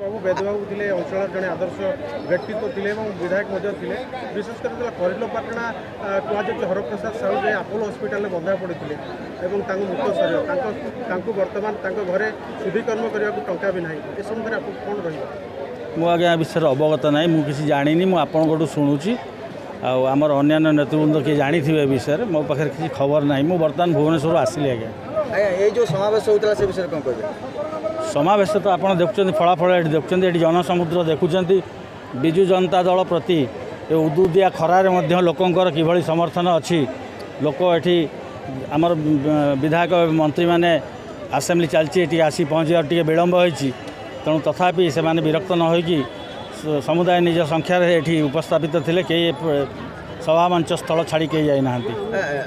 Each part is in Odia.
ବାବୁ ବେଦବାବୁ ଥିଲେ, ଅଞ୍ଚଳର ଜଣେ ଆଦର୍ଶ ବ୍ୟକ୍ତିତ୍ୱ ଥିଲେ ଏବଂ ବିଧାୟକ ମଧ୍ୟ ଥିଲେ। ବିଶେଷ କରି ଯେତେବେଳେ କରିଲପାଟଣା କୁହାଯାଉଛି, ହରପ୍ରସାଦ ସାହୁ ଯେ ଆପୋଲୋ ହସ୍ପିଟାଲରେ ବନ୍ଧା ପଡ଼ିଥିଲେ ଏବଂ ତାଙ୍କୁ ମୃତ ଶରୀର ତାଙ୍କୁ ବର୍ତ୍ତମାନ ତାଙ୍କ ଘରେ ଶୁଦ୍ଧିକର୍ମ କରିବାକୁ ଟଙ୍କା ବି ନାହିଁ। ଏ ସମ୍ବନ୍ଧରେ ଆପଣ କ'ଣ ରହିବ? ମୁଁ ଆଜ୍ଞା ଏ ବିଷୟରେ ଅବଗତ ନାହିଁ, ମୁଁ କିଛି ଜାଣିନି, ମୁଁ ଆପଣଙ୍କଠୁ ଶୁଣୁଛି। ଆଉ ଆମର ଅନ୍ୟାନ୍ୟ ନେତୃବୃନ୍ଦ କିଏ ଜାଣିଥିବେ ଏ ବିଷୟରେ, ମୋ ପାଖରେ କିଛି ଖବର ନାହିଁ। ମୁଁ ବର୍ତ୍ତମାନ ଭୁବନେଶ୍ୱରରୁ ଆସିଲି ଆଜ୍ଞା। ଆଜ୍ଞା, ଏଇ ଯେଉଁ ସମାବେଶ ହେଉଥିଲା ସେ ବିଷୟରେ କ'ଣ କହିବେ? ସମାବେଶ ତ ଆପଣ ଦେଖୁଛନ୍ତି, ଫଳାଫଳ ଏଠି ଦେଖୁଛନ୍ତି, ଏଠି ଜନସମୁଦ୍ର ଦେଖୁଛନ୍ତି। ବିଜୁ ଜନତା ଦଳ ପ୍ରତି ଏ ଉଦୁଉଦିଆ ଖରାରେ ମଧ୍ୟ ଲୋକଙ୍କର କିଭଳି ସମର୍ଥନ ଅଛି। ଲୋକ ଏଠି ଆମର ବିଧାୟକ, ମନ୍ତ୍ରୀମାନେ, ଆସେମ୍ବଲି ଚାଲିଛି, ଏଠି ଆସି ପହଞ୍ଚିବାକୁ ଟିକେ ବିଳମ୍ବ ହୋଇଛି। ତେଣୁ ତଥାପି ସେମାନେ ବିରକ୍ତ ନ ହୋଇକି ସମୁଦାୟ ନିଜ ସଂଖ୍ୟାରେ ଏଠି ଉପସ୍ଥାପିତ ଥିଲେ। କେହି ସଭାମଞ୍ଚ ସ୍ଥଳ ଛାଡ଼ି କେହି ଯାଇନାହାନ୍ତି।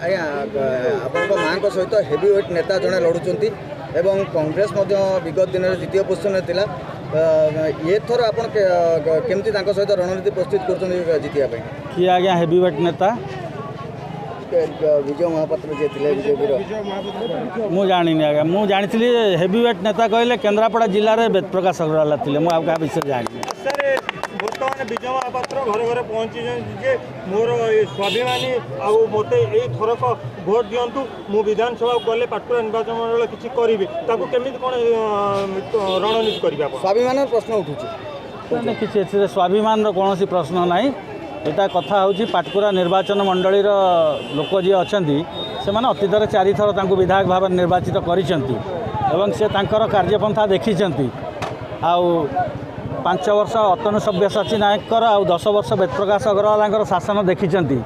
ଆଜ୍ଞା, ଆପଣଙ୍କ ମାଆଙ୍କ ସହିତ ହେଭି ୱେଟ୍ ନେତା ଜଣେ ଲଢ଼ୁଛନ୍ତି ଏବଂ କଂଗ୍ରେସ ମଧ୍ୟ ବିଗତ ଦିନରେ ଦ୍ୱିତୀୟ ପୋଜିସନରେ ଥିଲା। ଏଥର ଆପଣ କେମିତି ତାଙ୍କ ସହିତ ରଣନୀତି ପ୍ରସ୍ତୁତ କରୁଛନ୍ତି ଜିତିବା ପାଇଁ? କିଏ ଆଜ୍ଞା ହେଭି ୱେଟ୍ ନେତା? ବିଜୟ ମହାପାତ୍ର ଯିଏ ଥିଲେ ବିଜେପିର। ବିଜୟ ମହାପାତ୍ର। ମୁଁ ଜାଣିନି ଆଜ୍ଞା। ମୁଁ ଜାଣିଥିଲି ହେଭି ୱେଟ୍ ନେତା କହିଲେ କେନ୍ଦ୍ରାପଡ଼ା ଜିଲ୍ଲାରେ ବେଦପ୍ରକାଶ ଅଗ୍ରୱାଲା ଥିଲେ। ମୁଁ ଆଉ କାହା ବିଷୟରେ ଜାଣିନି। ସାର୍, ବର୍ତ୍ତମାନ ବିଜୟ ମହାପାତ୍ର ଘରେ ଘରେ ପହଞ୍ଚିଛନ୍ତି ଯେ ମୋର ଏ ସ୍ୱାଭିମାନୀ ଆଉ ମୋତେ ଏଇ ଥରକ ଭୋଟ ଦିଅନ୍ତୁ, ମୁଁ ବିଧାନସଭାକୁ ଗଲେ ପାଟକୁରା ନିର୍ବାଚନ ମଣ୍ଡଳ କିଛି କରିବି। ତାକୁ କେମିତି କ'ଣ ରଣନୀତି କରିବେ ଆପଣ? ସ୍ୱାଭିମାନର ପ୍ରଶ୍ନ ଉଠୁଛି। ନାଇଁ, କିଛି ଏଥିରେ ସ୍ୱାଭିମାନର କୌଣସି ପ୍ରଶ୍ନ ନାହିଁ। ଏଇଟା କଥା ହେଉଛି ପାଟକୁରା ନିର୍ବାଚନ ମଣ୍ଡଳୀର ଲୋକ ଯିଏ ଅଛନ୍ତି, ସେମାନେ ଅତୀତରେ ଚାରିଥର ତାଙ୍କୁ ବିଧାୟକ ଭାବରେ ନିର୍ବାଚିତ କରିଛନ୍ତି ଏବଂ ସେ ତାଙ୍କର କାର୍ଯ୍ୟପନ୍ଥା ଦେଖିଛନ୍ତି। ଆଉ 5 ବର୍ଷ ଅତନୁ ସବ୍ୟସାଚୀ ନାୟକଙ୍କର ଆଉ 10 ବର୍ଷ ବେଦପ୍ରକାଶ ଅଗ୍ରୱାଲାଙ୍କର ଶାସନ ଦେଖିଛନ୍ତି।